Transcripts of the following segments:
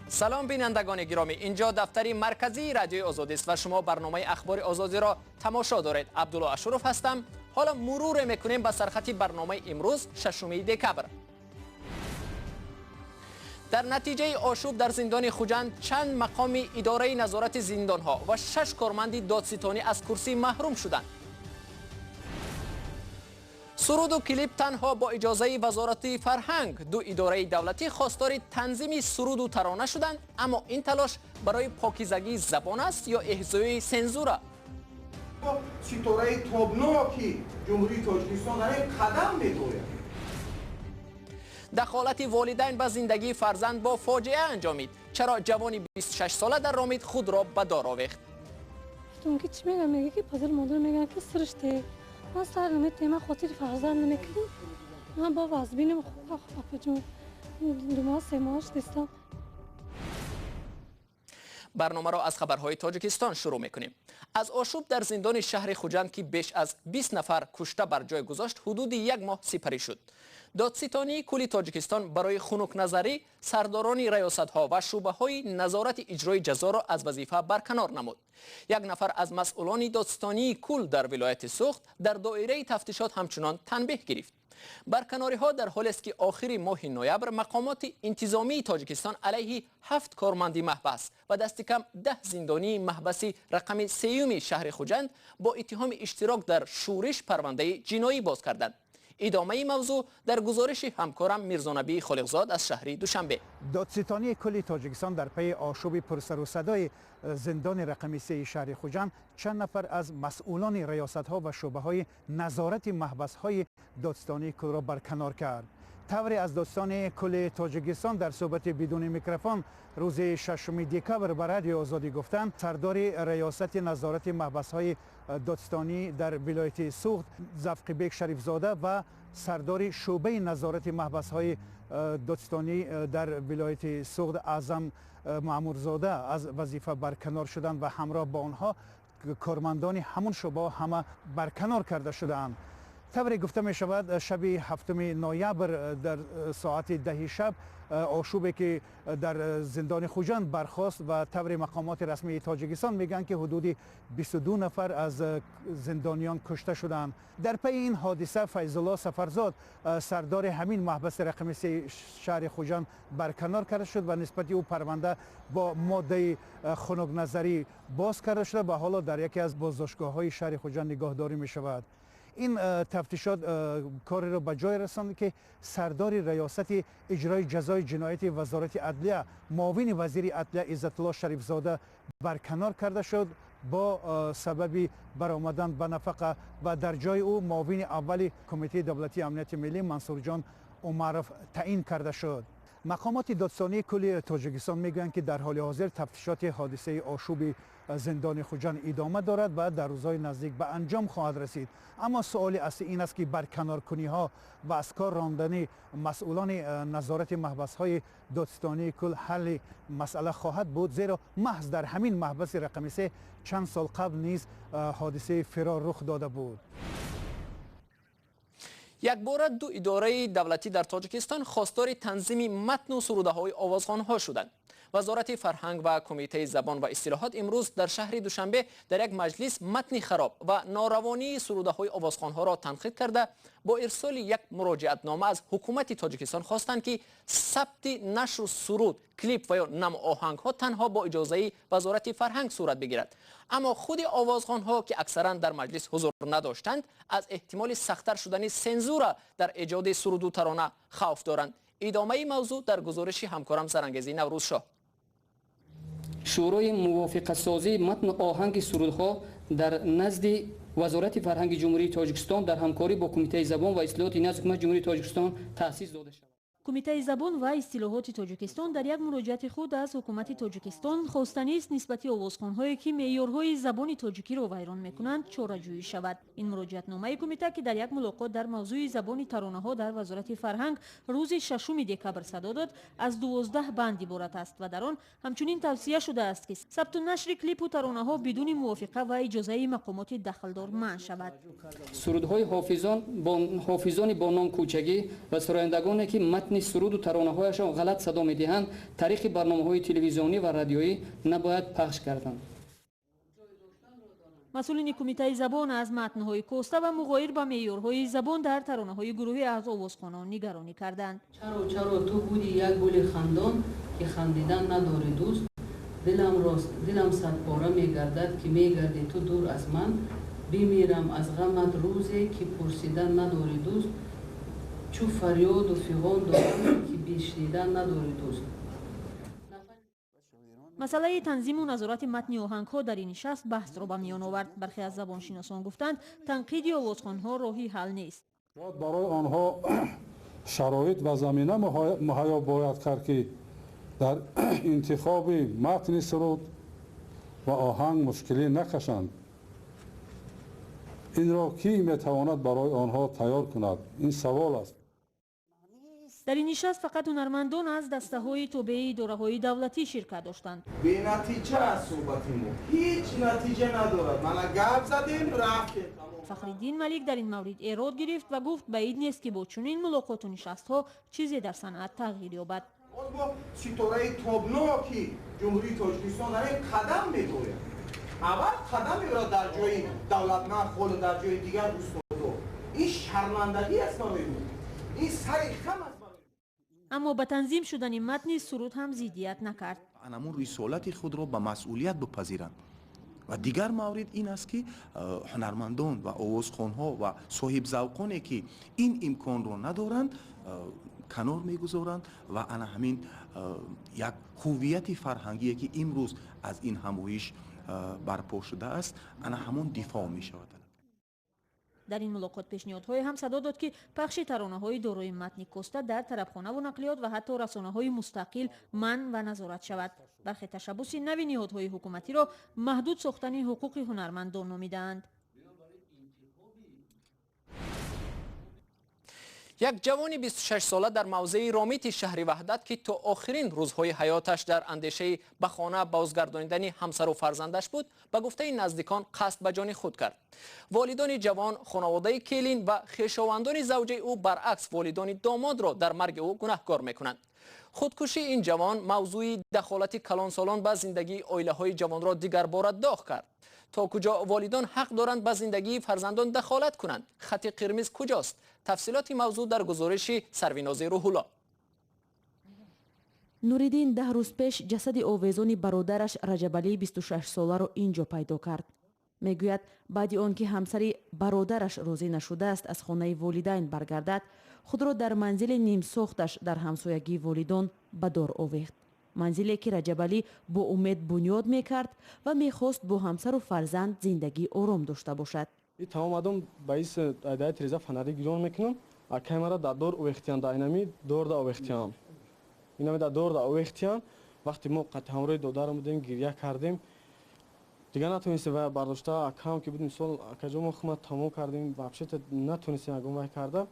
Салом, бинандагони гиромӣ. Инҷо дафтари марказии Радиои Озодист ва шумо барномаи Ахбори Озодиро тамошо доред. Абдулло Ашуров ҳастам. Ҳоло муруре мекунем ба сархати барномаи имрӯз, 6 декабр. Дар натиҷаи ошӯб дар зиндони Хуҷанд чанд мақоми идораи назорати зиндонҳо ва шаш корманди додситонӣ аз курсӣ маҳрум шуданд. Суруду клип танҳо бо иҷозаи Вазорати фарҳанг. Ду идораи давлатӣ хостори танзими суруду тарона шуданд, аммо ин талош барои покизагии забон аст ё эҳзои сензура? Ситораи тобноки Ҷумҳурии Тоҷикистон дар ин қадам медорад. Дахолати волидайн ба зиндагии фарзанд бо фоҷиа анҷомид. Чаро ҷавони 26сола дар Ромит худро ба дор овехт? Гуфтам, ки чӣ мегӯям? Мега, ки падару модар мегӯянд, ки сириште. Ман сар наметем, ман хотири фарзанд намекунам. Ман бо вазбинам, апаҷон, 2 моҳ, 3 моҳ дистам. Барномаро аз хабарҳои Тоҷикистон шурӯъ мекунем. Аз ошӯб дар зиндони шаҳри Хуҷанд, ки беш аз 20 нафар кушта бар ҷой гузошт, ҳудуди як моҳ сипарӣ шуд. Додситонии кулли Тоҷикистон барои хунукназарӣ сардорони раёсатҳо ва шӯъбаҳои назорати иҷрои ҷазоро аз вазифа барканор намуд. Як нафар аз масъулони додситонии кул дар вилояти Суғд дар доираи тафтишот ҳамчунон танбеҳ гирифт. Барканориҳо дар ҳолест, ки охири моҳи ноябр мақомоти интизомии Тоҷикистон алайҳи ҳафт корманди маҳбас ва дасти кам 10 зиндонии маҳбаси рақами сеюми шаҳри Хуҷанд бо иттиҳоми иштирок дар шӯриш парвандаи ҷиноӣ боз карданд. Идомаи мавзӯъ дар гузориши ҳамкорам Мирзонабии Холиқзод аз шаҳри Душанбе. Додситонии кулли Тоҷикистон дар пайи ошӯби пурсарусадои зиндони рақами сеи шаҳри Хуҷанд чанд нафар аз масъулони раёсатҳо ва шӯъбаҳои назорати маҳбасҳои додситонии кулро барканор кард. Тавре аз додситони кулли Тоҷикистон дар суҳбати бидуни микрофон рӯзи 6 декабр ба Радиои Озодӣ гуфтанд, сардори раёсати назорати маҳбасҳои додситонӣ дар вилояти Суғд Завқибек Шарифзода ва сардори шӯъбаи назорати маҳбасҳои додситонӣ дар вилояти Суғд Аъзам Маъмурзода аз вазифа барканор шуданд ва ҳамроҳ бо онҳо кормандони ҳамон шӯъбаҳо ҳама барканор карда шудаанд. Тавре гуфта мешавад, шаби 7 ноябр дар соати 10-и шаб ошӯбе, ки дар зиндони Хуҷанд бархост ва тавре мақомоти расмии Тоҷикистон мегӯянд, ки ҳудуди 22 нафар аз зиндониён кушта шуданд. Дар пайи ин ҳодиса Файзулло Сафарзод, сардори ҳамин маҳбаси рақами се шаҳри Хуҷанд, барканор карда шуд ва нисбати ӯ парванда бо моддаи хунукназарӣ боз карда шуда ва ҳоло дар яке аз боздоштгоҳҳои шаҳри Хуҷанд нигаҳдорӣ мешавад. Ин тафтишот кореро ба ҷой расонд, ки сардори раёсати иҷрои ҷазои ҷинояти Вазорати адлия, муовини вазири адлия Иззатулло Шарифзода барканор карда шуд бо сабаби баромадан ба нафақа ва дар ҷои ӯ муовини аввали Кумитаи давлатии амнияти миллӣ Мансурҷон Умаров таъин карда шуд. Мақомоти додситонии кулли Тоҷикистон мегӯянд, ки дар ҳоли ҳозир тафтишоти ҳодисаи ошӯби зиндони Хуҷанд идома дорад ва дар рӯзҳои наздик ба анҷом хоҳад расид. Аммо суоли аслӣ ин аст, ки барканоркуниҳо ва аз кор рондани масъулони назорати маҳбасҳои додситонии кул ҳалли масъала хоҳад буд, зеро маҳз дар ҳамин маҳбаси рақами се чанд сол қабл низ ҳодисаи фирор рух дода буд. Якбора ду идораи давлатӣ дар Тоҷикистон хостори танзими матну сурудаҳои овозхонҳо шуданд. Вазорати фарҳанг ва Кумитаи забон ва истилоҳот имрӯз дар шаҳри Душанбе дар як маҷлис матни хароб ва норавонии сурудаҳои овозхонҳоро танқид карда, бо ирсоли як муроҷиатнома аз ҳукумати Тоҷикистон хостанд, ки сабти нашру суруд, клип ва ё намоҳангҳо танҳо бо иҷозаи Вазорати фарҳанг сурат бигирад. Аммо худи овозхонҳо, ки аксаран дар маҷлис ҳузур надоштанд, аз эҳтимоли сахттар шудани сензура дар эҷоди суруду тарона хавф доранд. Идомаи мавзӯъ дар гузориши ҳамкорам Зарангези Наврӯзшоҳ. Шӯрои мувофиқасозии матну оҳанги сурудҳо дар назди Вазорати фарҳанги Ҷумҳурии Тоҷикистон дар ҳамкорӣ бо Кумитаи забон ва истилоҳоти назди Ҳукумати Ҷумҳурии Тоҷикистон таъсис дода шавад. Кумитаи забон ва истилоҳоти Тоҷикистон дар як муроҷиати худ аз ҳукумати Тоҷикистон хостанист, нисбати овозхонҳое, ки меъёрҳои забони тоҷикиро вайрон мекунанд, чораҷӯӣ шавад. Ин муроҷиатномаи кумита, ки дар як мулоқот дар мавзӯи забони таронаҳо дар Вазорати фарҳанг рӯзи 6 декабр садо дод, аз 12 банд иборат аст ва дар он ҳамчунин тавсия шудааст, ки сабту нашри клипу таронаҳо бидуни мувофиқа ва иҷозаи мақомоти дахлдор манъ шавад. Сурудҳои ҳофизони бо ном кӯчагӣ ва сарояндагоне, ки матни матни суруду таронаҳояшон ғалат садо медиҳанд, тариқи барномаҳои телевизионӣ ва радиоӣ набояд пахш гарданд. Масъулини Кумитаи забон аз матнҳои коста ва муғоир ба меъёрҳои забон дар таронаҳои гурӯҳӣ аз овозхонон нигаронӣ карданд. Чаро, чаро ту буди як гули хандон, ки хандидан надорӣ дӯст, дилам рост, дилам садпора мегардад, ки мегардӣ ту дур аз ман, бимирам аз ғамат рӯзе, ки пурсидан надорӣ дӯст, чӯ фарёду фиғон дорам, ки бишнидан надорӣ дӯст. Масъалаи танзиму назорати матни оҳангҳо дар ин нишаст баҳсро ба миён овард. Бархе аз забоншиносон гуфтанд, танқиди овозхонҳо роҳи ҳал нест. Бояд барои онҳо шароит ва замина муҳайё бояд кард, ки дар интихоби матни суруд ва оҳанг мушкилӣ накашанд. Инро кӣ метавонад барои онҳо тайёр кунад? Ин савол аст. Дар ин нишаст фақат ҳунармандон аз дастаҳои тобеи идораҳои давлатӣ ширкат доштанд. Бенатиҷа аст суҳбати мо, ҳеҷ натиҷа надорад. Мана гап задем, рафтем. Фахриддин Малик дар ин маврид эрод гирифт ва гуфт, баид нест, ки бо чунин мулоқоту нишастҳо чизе дар санъат тағйир ёбад. Боз бо ситораи тобноки Ҷумҳурии Тоҷикистон дар ин қадам мегӯяд. Аввал қадам мебарад дар ҷои давлатманд, ҳоло дар ҷои дигар устодо. Ин шармандагӣ аст барои мо, ин сари хам аст. Аммо ба танзим шудани матни суруд ҳам зиддият накард. Анамун рисолати худро ба масъулият бипазиранд. Ва дигар маврид ин аст, ки ҳунармандон ва овозхонҳо ва соҳибзавқоне, ки ин имконро надоранд, канор мегузоранд ва ана ҳамин як ҳуввияти фарҳангие, ки имрӯз аз ин ҳамоиш барпо шудааст, ана ҳамон дифоъ мешавад. Дар ин мулоқот пешниҳодҳое ҳам садо дод, ки пахши таронаҳои дорои матни коста дар тарабхонаву нақлиёт ва ҳатто расонаҳои мустақил манъ ва назорат шавад. Бархе ташаббуси нави ниҳодҳои ҳукуматиро маҳдуд сохтани ҳуқуқи ҳунармандон номидаанд. Як ҷавони 26 сола дар мавзеи Ромити шаҳри Ваҳдат, ки то охирин рӯзҳои ҳаёташ дар андешаи ба хона бозгардонидани ҳамсару фарзандаш буд, ба гуфтаи наздикон, қасд ба ҷони худ кард. Волидони ҷавон, хонаводаи келин ва хешовандони завҷаи ӯ баръакс волидони домодро дар марги ӯ гунаҳкор мекунанд. Худкушии ин ҷавон мавзӯи дахолати калонсолон ба зиндагии оилаҳои ҷавонро дигарбора доғ кард. То куҷо волидон ҳақ доранд ба зиндагии фарзандон дахолат кунанд? Хати қирмиз куҷост? Тафсилоти мавзӯъ дар гузориши Сарвинози Рӯҳулло. Нуриддин 10 рӯз пеш ҷасади овезони бародараш Раҷабалии 26-соларо ин ҷо пайдо кард. Мегӯяд, баъди он ки ҳамсари бародараш розӣ нашудааст аз хонаи волидайн баргардад, худро дар манзили нимсохташ дар ҳамсоягии волидон ба дор овехт, манзиле ки Раҷабалӣ бо умед бунёд мекард ва мехост бо ҳамсару фарзанд зиндагии ором дошта бошад. Тамом одам ба ис даи тиреза фонари гирён мекунам, акай мара дар дор овехтиян, дар инами дорда овехтиян, инами дар дорда овехтиян. Вақте мо қати ҳамроҳи додарам будем, гирья кардем, дигар натонистем вая бардошта. Акаам ки буд, мисол, акаҷо, мо худма тамом кардем, вообще-то натонистем ягон вай карда.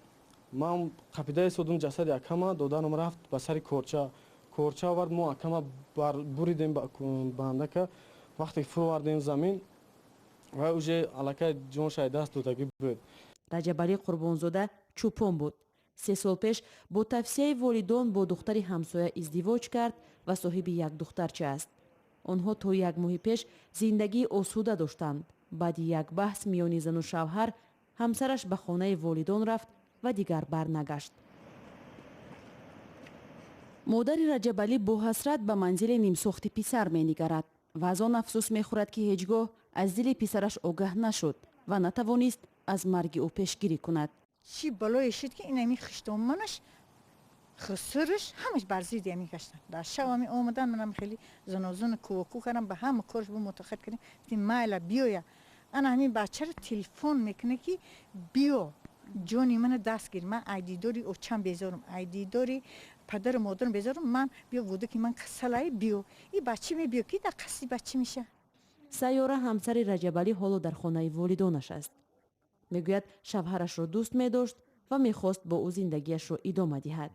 Ман қапида истодум ҷасади акама, додарам рафт ба сари корча, корча овард, мо акама буридем бандака. Вақте фуровардем замин, вай уже аллакай ҷонша даст додагӣ буд. Раҷабалӣ Қурбонзода чӯпон буд. 3 сол пеш бо тавсияи волидон бо духтари ҳамсоя издивоҷ кард ва соҳиби як духтарча аст. Онҳо то як моҳи пеш зиндагии осуда доштанд. Баъди як баҳс миёни зану шавҳар ҳамсараш ба хонаи волидон рафт ва дигар барнагашт. Модари Раҷабалӣ бо ҳасрат ба манзили нимсохти писар менигарад ва аз он афсӯс мехӯрад, ки ҳеҷ гоҳ аз дили писараш огаҳ нашуд ва натавонист аз марги ӯ пешгирӣ кунад. Чӣ балое шуд, ки инами хиштомонаш, хусураш ҳамаш бар зидди ами гаштан. Дар шав ами омадан, манам хеле зонозуну кувоку кардам, ба ҳама корш бу мутақад кардем, гуфтем, майла, биёя. Ана ҳамин бачаро телефон мекунад, ки биё, ҷони мана даст гир, ман ай дидори очам безорам, ай дидори падару модарам безорам, ман биё, гуфта, ман касалае, биё. И бача мебиё, ки дар қасди бача меша. Сайёра, ҳамсари Раҷабалӣ, ҳоло дар хонаи волидонаш аст. Мегӯяд, шавҳарашро дӯст медошт ва мехост бо ӯ зиндагиашро идома диҳад.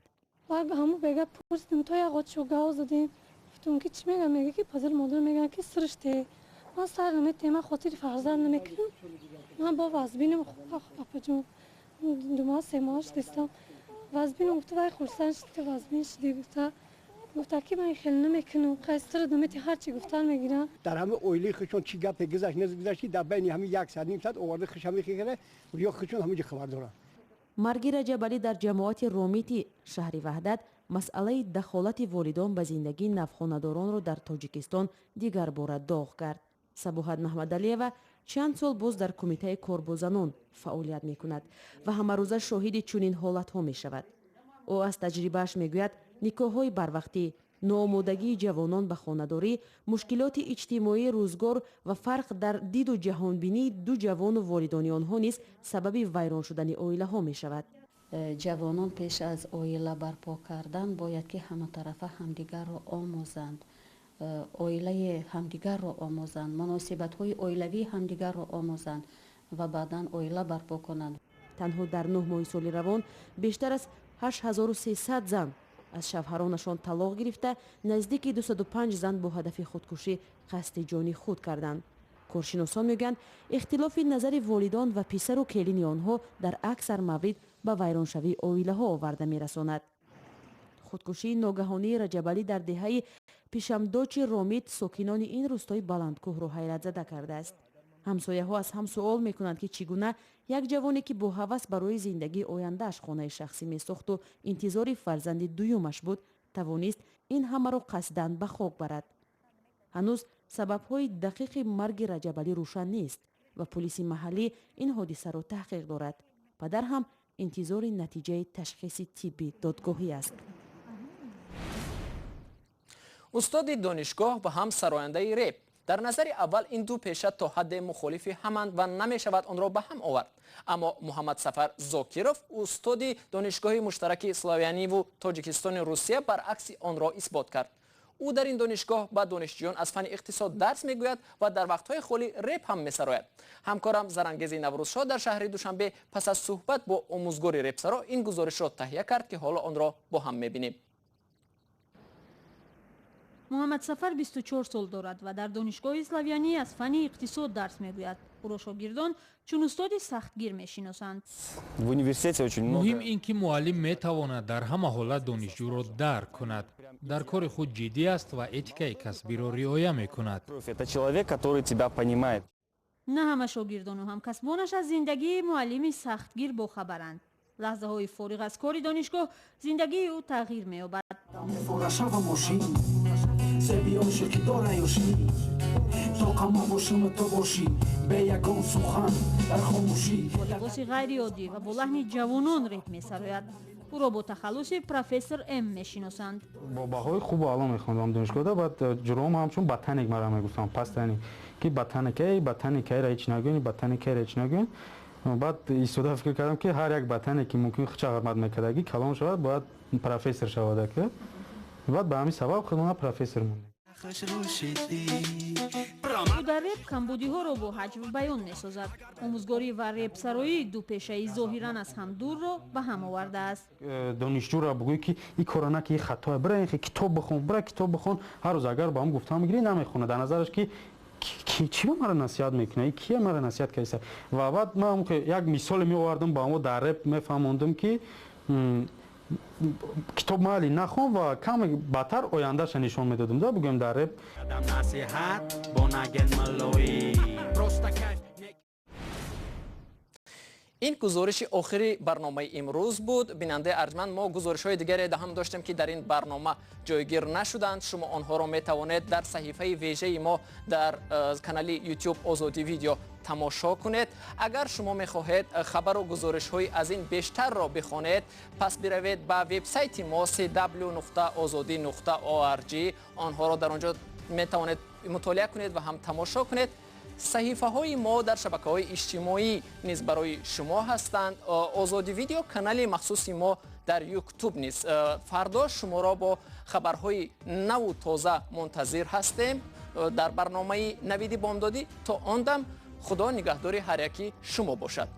Вай ба ҳамун бега пурсидем, то як отшо гав задем, гуфтум, ки чӣ мегӯям? Мега, ки падару модар мегӯянд, ки сириште. Ман сар наметем, ман хотири фарзанд намекунам. Ман бо вазбинам, апаҷон, 2 моҳ, 3 моҳ дистам. Вазбин гуфта, вай хурсанд шуд, ки вазбин шудӣ гуфта. Гуфта ки ман хеле намекунам, қайситара намети, ҳарчи гуфтан мегирам. Дар ҳама оилаи худшон чӣ гапе гузашт, нагузашт, ки дар байни ҳамин як соат, ним соат оварда хуш ҳамин хекара, ё худшон ҳамин ҷо хабар доранд. Марги Раҷабалӣ дар ҷамоати Ромити шаҳри Ваҳдат масъалаи дахолати волидон ба зиндагии навхонадоронро дар Тоҷикистон дигарбора доғ кард. Сабоҳат Маҳмадалиева чанд сол боз дар Кумитаи кор бо занон фаъолият мекунад ва ҳамарӯза шоҳиди чунин ҳолатҳо мешавад. Ӯ аз таҷрибааш мегӯяд, никоҳҳои барвақтӣ, ноомодагии ҷавонон ба хонадорӣ, мушкилоти иҷтимоии рӯзгор ва фарқ дар диду ҷаҳонбинии ду ҷавону волидони онҳо низ сабаби вайрон шудани оилаҳо мешавад. Ҷавонон пеш аз оила барпо кардан бояд ки ҳаматарафа ҳамдигарро омӯзанд, оилаи ҳамдигарро омӯзанд, муносибатҳои оилавии ҳамдигарро омӯзанд ва баъдан оила барпо кунанд. Танҳо дар 9 моҳи соли равон бештар аз 8300 зан аз шавҳаронашон талоқ гирифта, наздики 205 зан бо ҳадафи худкушӣ қасди ҷони худ карданд. Коршиносон мегӯянд, ихтилофи назари волидон ва писару келини онҳо дар аксар маврид ба вайроншавии оилаҳо оварда мерасонад. Худкушии ногаҳонии Раҷабалӣ дар деҳаи Пишамдочи Ромит сокинони ин рӯстои баландкӯҳро ҳайратзада кардааст. Ҳамсояҳо аз ҳам суол мекунанд, ки чӣ гуна як ҷавоне, ки бо ҳавас барои зиндагии ояндааш хонаи шахсӣ месохту интизори фарзанди дуюмаш буд, тавонист ин ҳамаро қасдан ба хок барад. Ҳанӯз сабабҳои дақиқи марги Раҷабалӣ рӯшан нест ва пулиси маҳаллӣ ин ҳодисаро таҳқиқ дорад. Падар ҳам интизори натиҷаи ташхиси тибби додгоҳӣ аст. Устоди донишгоҳ ва ҳам сарояндаи реп. Дар назари аввал ин ду пеша то ҳадде мухолифи ҳаманд ва намешавад онро ба ҳам овард. Аммо Муҳаммадсафар Зокиров, устоди донишгоҳи муштараки славяниву Тоҷикистони Русия, баръакси онро исбот кард. Ӯ дар ин донишгоҳ ба донишҷӯён аз фанни иқтисод дарс мегӯяд ва дар вақтҳои холӣ реп ҳам месарояд. Ҳамкорам Зарангези Наврӯзшоҳ дар шаҳри Душанбе пас аз суҳбат бо омӯзгори репсаро ин гузоришро таҳия кард, ки ҳоло онро бо ҳам мебинем. Муҳаммадсафар 24 сол дорад ва дар донишгоҳи славянӣ аз фанни иқтисод дарс мегӯяд. Ӯро шогирдон чун устоди сахтгир мешиносанд. Муҳим ин ки муаллим метавонад дар ҳама ҳолат донишҷӯро дарк кунад, дар кори худ ҷиддӣ аст ва этикаи касбиро риоя мекунад. На ҳама шогирдону ҳамкасбонаш аз зиндагии муаллими сахтгир бохабаранд. Лаҳзаҳои фориғ аз кори донишгоҳ зиндагии ӯ тағйир меёбад. Бо либоси ғайриоддӣ ва бо лаҳни ҷавонон реп месарояд. Ӯро бо тахаллуси профессор М мешиносанд. Бо баҳои хубу аъло мехондам донишгоҳда, баъд ҷуроам ҳамчун ботаник мара мегуфтам, пастани ки ботаникаи ботаникаира ҳеч нагӯен, ботаникаира ҳеч нагӯен. Баъд истода фикр кардам, ки ҳар як ботаник ки мумкин хуча ҳурмат мекардагӣ калон шавад, бояд профессор шавад. Баъд ба ҳамин сабаб худмона профессор мондем. Ӯ дар реп камбудиҳоро бо ҳаҷв баён месозад. Омӯзгорӣ ва репсароӣ ду пешаи зоҳиран аз ҳам дурро ба ҳам овардааст. Донишҷӯро бигӯй, ки ин кора наки, ин хатоя, бира ин китоб бихон, бира китоб бихон. Ҳар рӯз агар ба ҳам гуфтам мегирӣ, намехонад. Дар назараш ки чӣ ба мара насиҳат мекунад, кия мара насиҳат кардааст. Ва баъд ман як мисоле меовардам, ба ҳамо дар реп мефаҳмондам, ки китоб майли нахон ва каме баъдтар ояндаша нишон медодам, да бигӯем дар реп. Ин гузориши охири барномаи имрӯз буд. Бинандаи арҷманд, мо гузоришҳои дигаре ҳам доштем, ки дар ин барнома ҷойгир нашуданд. Шумо онҳоро метавонед дар саҳифаи вежаи мо дар канали YouTube Озодӣ Видео тамошо кунед. Агар шумо мехоҳед хабару гузоришҳои аз ин бештарро бихонед, пас биравед ба вебсайти мо cw.ozodi.org. Онҳоро дар он ҷо метавонед мутолиа кунед ва ҳам тамошо кунед. Саҳифаҳои мо дар шабакаҳои иҷтимоӣ низ барои шумо ҳастанд. Озодӣ Видео канали махсуси мо дар YouTube низ. Фардо шуморо бо хабарҳои наву тоза мунтазир ҳастем дар барномаи Навиди бомдодӣ. То он дам Худо нигаҳдори ҳар яки шумо бошад.